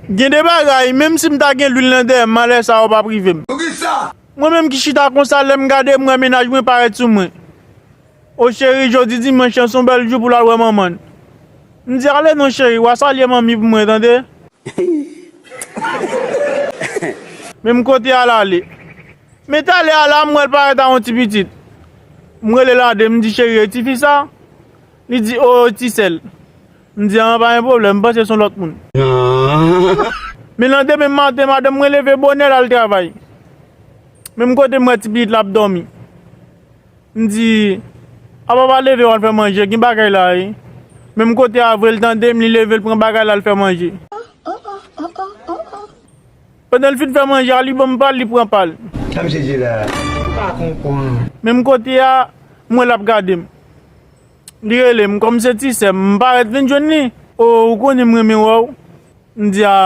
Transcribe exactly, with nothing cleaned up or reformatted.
Gen de bagay, menm si m ta gen lwil nan dèyè m, malè sa yo p ap rive m. Poukisa? Mwen menm ki chita konsa, lè m gade, m wè mennaj mwen parèt sou mwen. O cheri, jodi dimanch lan se yon bèl jou pou l al wè manman l. M di, ale non cheri, w a salye manmi pou mwen, tande? Menm kote a l ale. Men talè a la, m wè l parèt a yon ti pitit. M rele Lande, m di, cheri, e tifi sa? Li di, o, e ti sè l. M di, an, pa gen pwoblèm, m panse se yon lòt moun. Men landemen maten, madanm mwen leve bonè l al travay. Menm kote m wè ti pitit la ap dòmi. M di, a papa leve w al fè manje, gen bagay la wi. Menm kote a vre l tande m, li leve l pran bagay la al fè manje. Pandan l fin fè manje a, li ban m pa l, li pran pa l. Sa misye di la? M pa konprann. Menm kote a, m wè l ap gade m. Li rele m, kòm se ti sè m, m parèt vin jwenn li. O, ou konnen m renmen wè w. M di, a,